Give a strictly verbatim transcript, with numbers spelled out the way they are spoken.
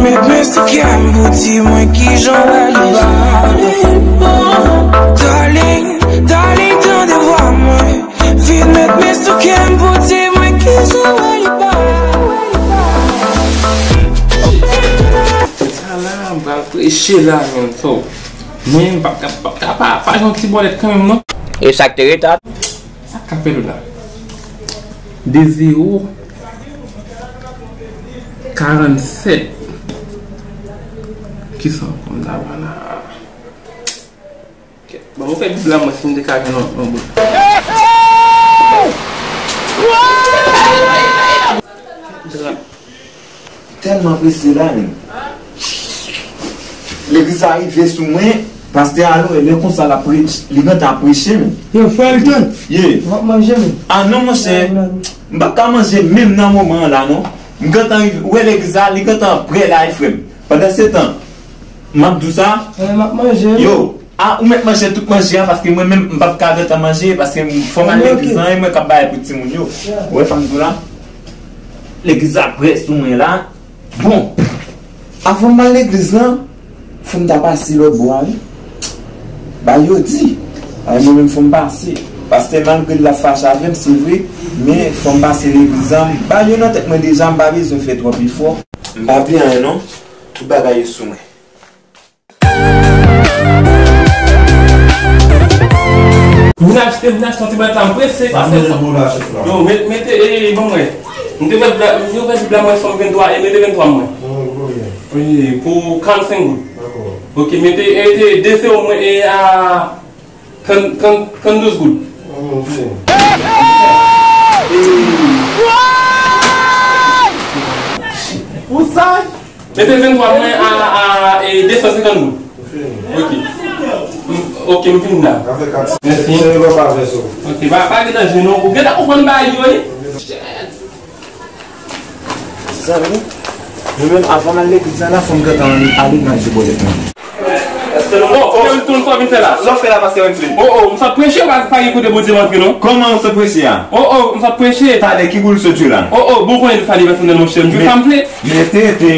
Met men sou kè m pou di mwen kijan w wè li ba. Darling, darling, tande vwa mwen. Vin met men sou kè m pou di mwen kijan w wè li ba. Sa la, m pral preche la, menm, so. Men, m p ap ka, p ap ka pa, pa jan ti bòlèt kanmenm, non. E sa k te ret la? Sa k ap fèt la? De zewo karannsèt. Kisa w konn la, bana? Bon, mwen fè Bib la, mwen, si m te ka gen yon, yon bout. Tèlman prese la, men. Legliz la rive sou mwen, pastè a lwen, lè konsa l ap preche, li gentan ap preche, men. Yo, frè Elton, ye, w ap manje, men. A non, monchè, m p ap ka manje menm nan moman an la, non. M gentan rive, ou wè legliz la, li gentan prè la, wi, frè m. Pandan se tan, m ap di w sa. Eh, m ap manje, wi. Yo, a, ou mèt manje tout manje a, paske mwen menm, m p ap ka gentan manje, paske m, fò m al legliz lan, e mwen k ap bay pou timoun yo. Ou wè sa m di w la? Legliz la prè sou mwen la. Bon, avan m al legliz lan, fò m ta pase lòt bò a, wi. Bagay yo di, ay, mwen menm fò m pase. Pastè, malgre l ap fache avè m, se vre, men fò m pase legliz lan. Bagay yo nan tèt mwen deja, m pa bezwen fè twòp efò. M pa bliye anyen, non. Tout bagay yo sou mwen. Vin achte, vin achte yon ti bwèt la, m prese. Sa m mete pou la, chèf la. Yo, met, mete, e, e, ban mwen. M te fè bla-, m te fè bib la mwen, sòm venntwa, e mete venntwa mwen. Non, non, non. Wi, pou karannsenk goud. Dakò. Ok, mete, e, e, de zewo mwen, e, a trant, trant, trant douz goud. Non, non, ok. E, ou sa? Mete venntwa mwen a, a, e, de san senkant goud. Ok. M, ok, m fin la. Mèsi. Ok, pa, pa gen danje non. Ou gentan konprann bagay yo, wi. Zanmi, mwen menm, avan m al legliz la, la, fò m gentan ale manje bòlèt mwen. Bon, frè m, tou sa w vin fè la? Sa w fè la, pastè Wensley? Oh, oh, m sot preche, pa, pa gen kote Bondye m antre, non. Kòman w sot preche a? Oh, oh, m sot preche. Talè, ki boul sot jwe la? Oh, oh, bon, konnen sa li pèsonèl, monchè. M jwe sa m vle. Men tete.